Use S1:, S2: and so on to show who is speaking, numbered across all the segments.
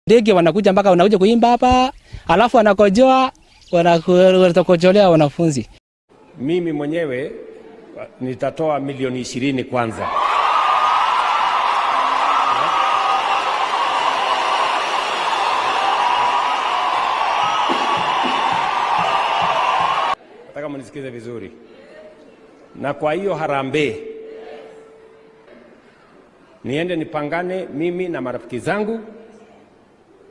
S1: Ndege wanakuja mpaka wanakuja kuimba hapa, alafu wanakojoa, wanakojolea wanafunzi.
S2: Mimi mwenyewe nitatoa milioni 20 kwanza. Nataka mnisikize vizuri. Na kwa hiyo harambee niende nipangane mimi na marafiki zangu,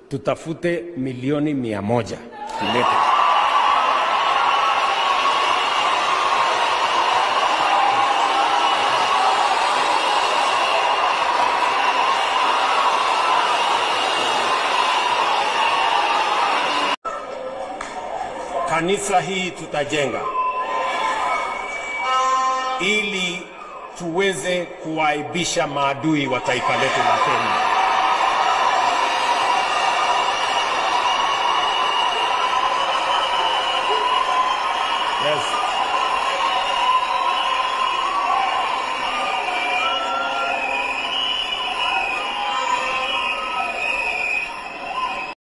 S2: tutafute milioni 100 tulete. Kanisa hii tutajenga ili tuweze kuwaibisha maadui wa taifa letu la Kenya. Yes.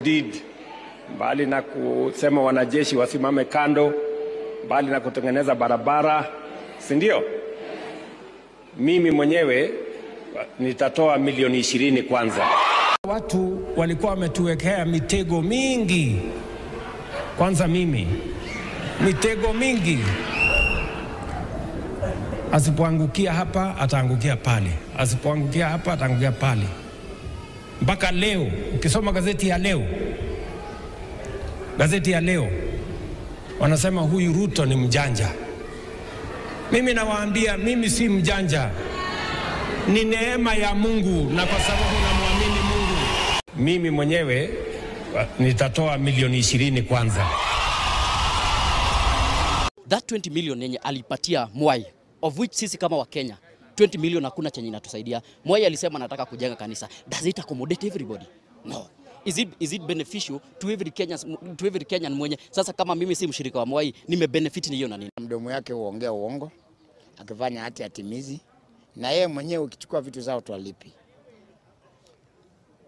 S2: Did mbali na kusema wanajeshi wasimame kando, mbali na kutengeneza barabara, si ndio? Mimi mwenyewe nitatoa milioni 20 kwanza.
S3: Watu walikuwa wametuwekea mitego mingi. Kwanza mimi mitego mingi. Asipoangukia hapa ataangukia pale, asipoangukia hapa ataangukia pale. Mpaka leo ukisoma gazeti ya leo, gazeti ya leo wanasema huyu Ruto ni mjanja. Mimi nawaambia mimi si mjanja. Ni neema ya Mungu, na kwa sababu namwamini Mungu.
S2: Mimi mwenyewe nitatoa milioni 20 kwanza.
S4: That 20 million yenye alipatia Mwai, of which sisi kama wa Kenya 20 million hakuna chenye inatusaidia. Mwai alisema anataka kujenga kanisa. Does it accommodate everybody? No. Is it beneficial to every Kenyan, to every Kenyan mwenye? Sasa kama mimi si mshirika wa Mwai, nimebenefit ni hiyo na nini?
S5: Mdomo yake huongea uongo, akifanya hati atimizi, na yeye mwenyewe ukichukua vitu zao twalipi.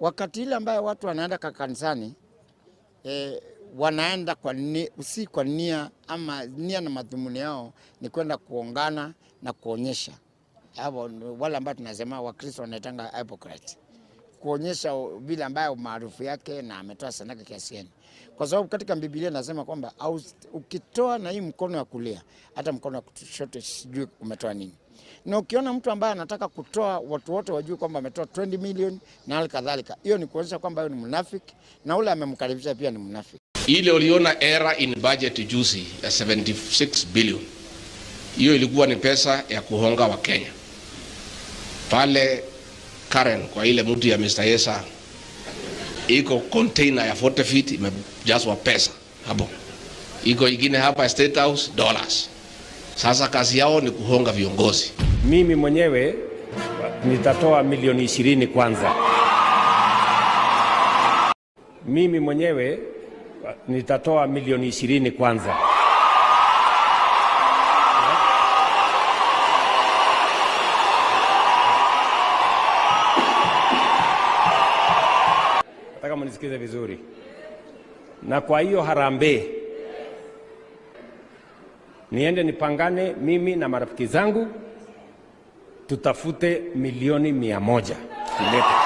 S5: Wakati ile ambayo watu wanaenda kanisani, wanaenda kwa ni, si kwa nia ama nia na madhumuni yao ni kwenda kuongana na kuonyesha. Hapo wale ambao tunasema Wakristo wanaitanga hypocrite. Kuonyesha vile ambayo maarufu yake na ametoa sadaka kiasi gani. Kwa sababu katika Biblia nasema kwamba ukitoa na hii mkono wa kulia, hata mkono wa kushoto sijui umetoa nini. Na ukiona mtu ambaye anataka kutoa watu wote wajue kwamba ametoa 20 million na hali kadhalika, hiyo ni kuonyesha kwamba yeye ni mnafiki na ule amemkaribisha pia ni mnafiki.
S6: Ile uliona error in budget juzi ya 76 billion. Hiyo ilikuwa ni pesa ya kuhonga wa Kenya. Pale Karen kwa ile mtu ya Mr. Yesa iko container ya 40 feet imejazwa pesa hapo. Iko ingine hapa State House dollars. Sasa kazi yao ni kuhonga viongozi.
S2: Mimi mwenyewe nitatoa milioni 20 kwanza. Mimi mwenyewe nitatoa milioni 20 kwanza. Nataka mnisikize vizuri. Na kwa hiyo harambee niende nipangane mimi na marafiki zangu, tutafute milioni 100 tulete.